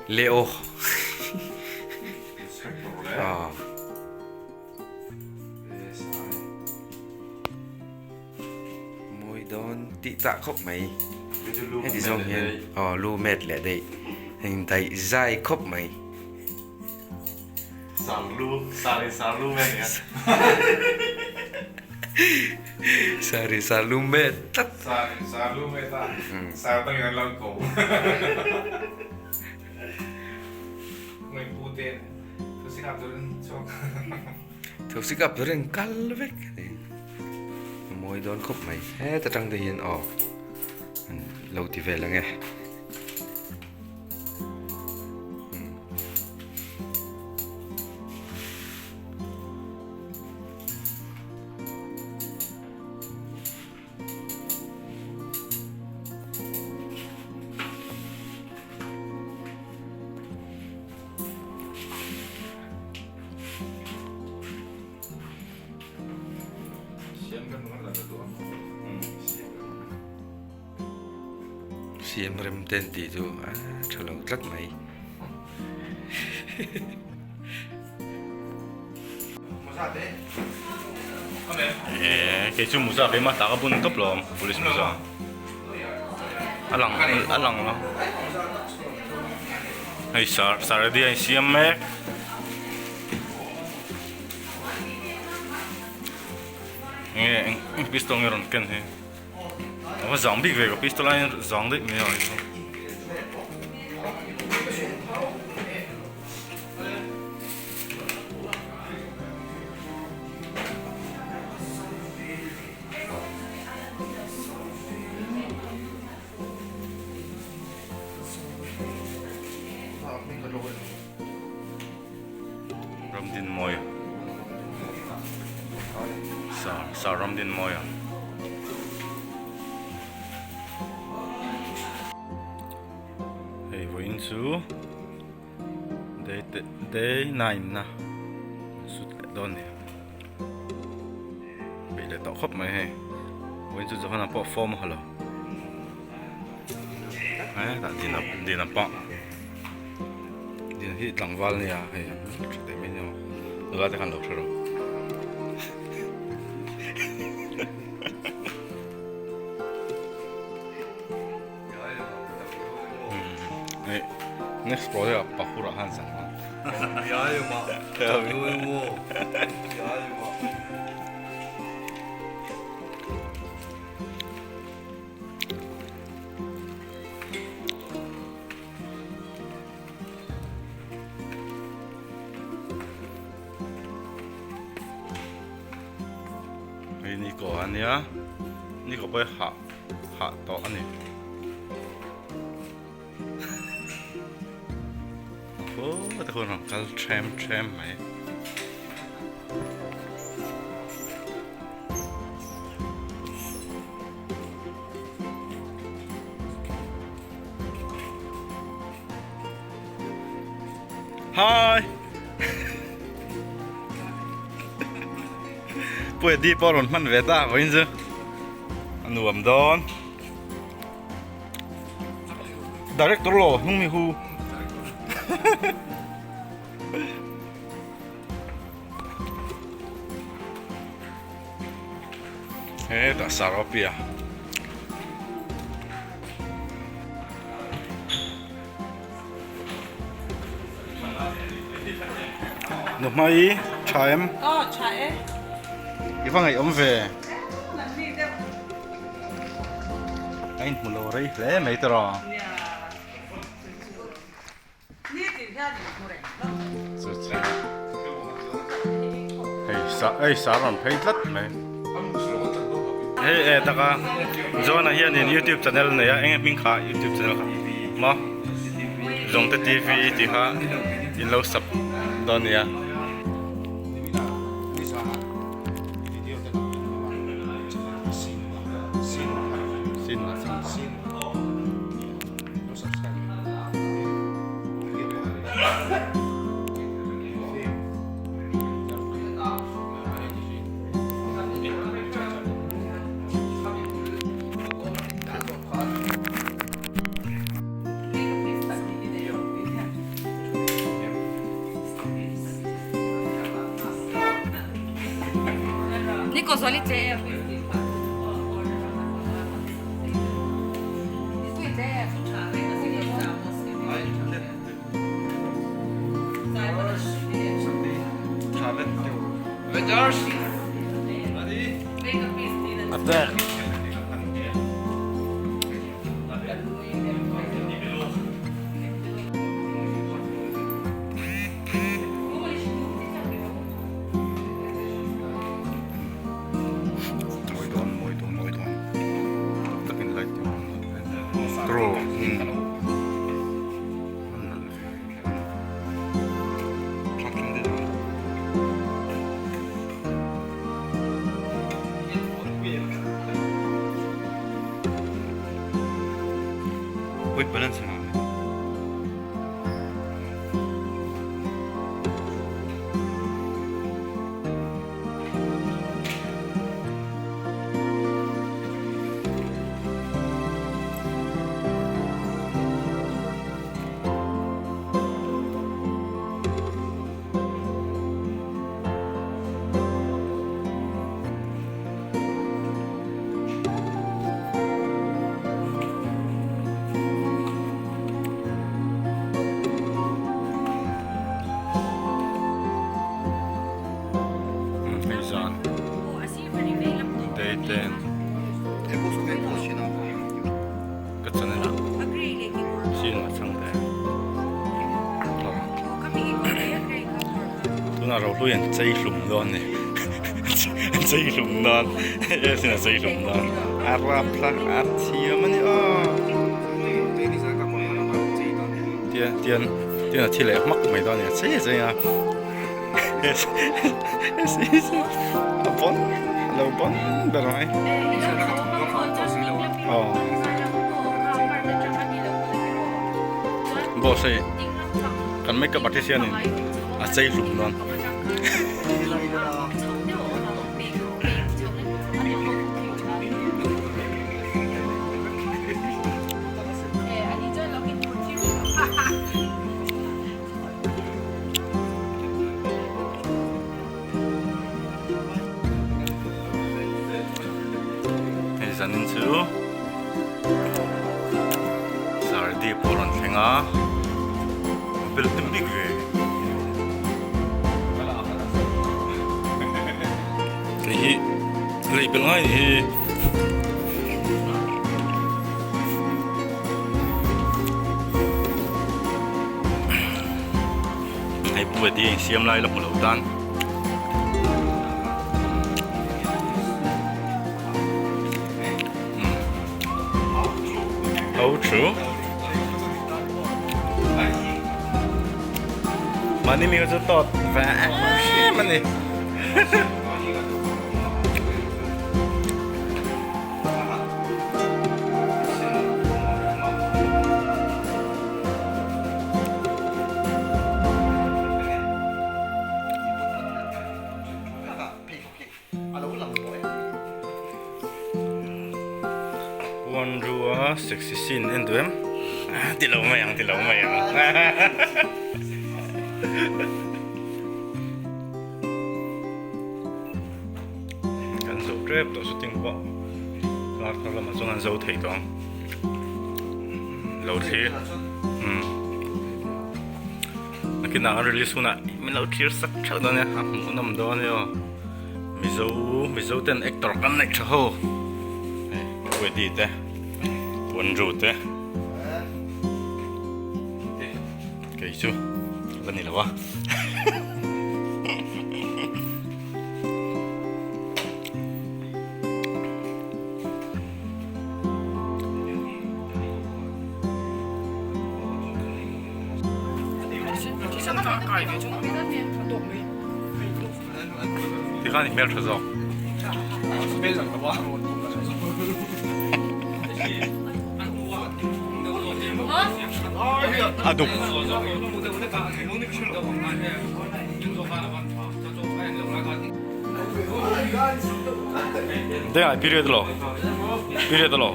Leo. Mawi dawn tih tah khawp mai. Heti zawng hian aw lu met leh daih heng daih zai khawp mai. Sarlu sari sarlu met nia. Sari sarlu met tlat. Sari sarlu met a sar dangin an lo ko. Ngawi pu te thu sikap turin chhuak. Thu sikap turin kal vek a ni. A mawi dawn khawp mai. Heta tang te hian aw an lo ti vel ang e. Siam rem ten tih chu a tha lo tlat mai. Kei chu muza keimah tak a bun tawp lo ang police muza a lang a lang lo hei sar saradi a insiam mek enge eng pistol nge rawn ken hi a va zang bik ve ka pistol a zang daih mai a hei chu. Ramdinmawi Sir Ramdinmawia. Hei vawiin chu day day 9 na sut leh dawn ni peih leh tawh khawp mai hei vawiin chu Johana pawh form a ha lo eh tah dina dina pawh dina hi tlangval nia hei tha teh mai nia nula te khan lo hre rawh. Next project ah pahur ah khan zang ang. Hei Niko ania Niko pawh hi hah hah tawh a ni. Aw te khuan rawn kal them them mai. Hi! Pu Eddie pawh rawn hman ve ta vawiin chu a nuam dawn. Director lo hnung mi hu. Hetah Saropia. Nuhmai tha em? Aw tha e. I va ngaih awm ve. Nan mi deuh. A inhmu lo rei hle mai tawh. Nia. Ni tin hian inhmu reng lo. Chu chu. Hei sa hei sa rawn phei tlat mai. Hei e taka John-a hianin youtube channel nei a eng nge hming kha youtube channel kha maw Zawngte TV tih kha in lo sub dawn nia. Mawi dawn mawi dawn mawi dawn takin light draw White balance Hei zan day ten ka channel ah sin a chang te tunah rohlui an chei hlum dawn a ni an chei hlum dawn e sin a chei hlum dawn a rapthlak a thiam a ni aw tian tian tian a thi leh hmak mai dawn a ni a chei a chei a. A bon a lo bon ber mai aw boss hei kan makeup artist hianin a chei hlum dawn. Hei zanin chu sardi pawh a rawn thleng a a bel hnem bik ve hei hi lei bel ngai hi. Hei pu a ti siam lai la hmu lo tan. Ho chu. Mahni mi chu tawt ve em a ni. Puanrua sexy scene en duh em? Ti lo mai ang, ti lo mai ang. Kan zo tep tawh shooting pawh lar thar lamah chuan an zo thei tawh ang lo thlir umm nakinah an release hunah min lo thlir sak theuh dawn nia a hmuhnawm dawn ania aw mizo mizo ten actor kan neih tha ho hei Puedi te Puanru te kei chu la ni lo a. Tikhan i hmel tha zawk. A duk. Dengai period lo. Period lo.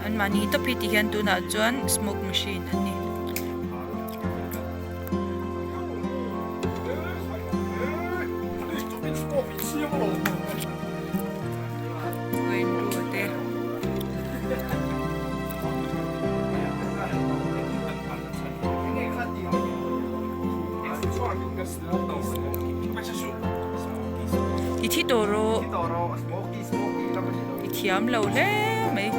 An mahni tawp hi ti hian tunah chuan smoke machine an ni. I thi tawh rawh i thiam lo hle mai.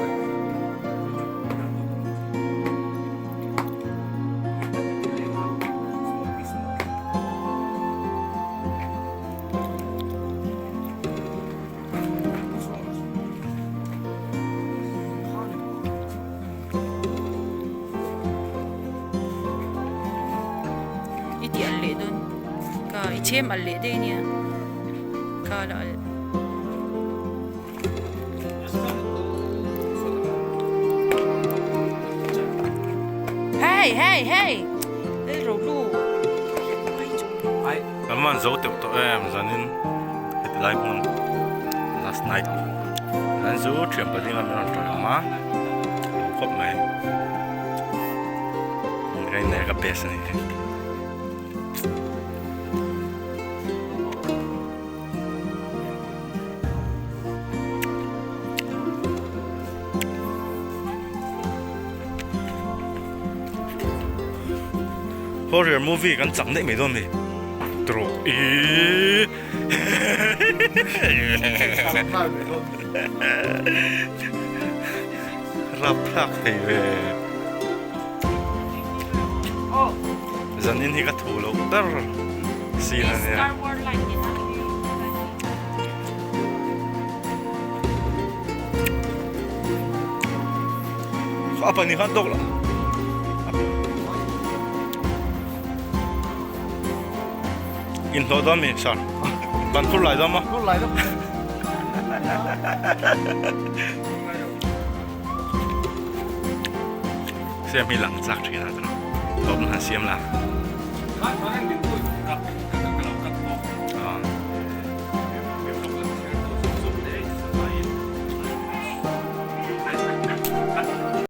I ti alh leh dawn ka i chhem alh leh daih ania ka la alh. Hey hey hey ei ro lu Kan man zo teuh tawh em zanin heti lai hmun last night an zu thian pali nga min rawn tawih ang a lo khawp mai ka in ka best a ni hei. Horror movie kan chak neih mai dawn mi trawh ih rapthlak thei ve zanin hi ka thu loh ber scene ania. A pahnih khan tawk lo. Inhlawh dawn mi sir? Ban khur lai dawn maw? Khur lai dawn. Siam hi lang chak thin a tawp na han siam la.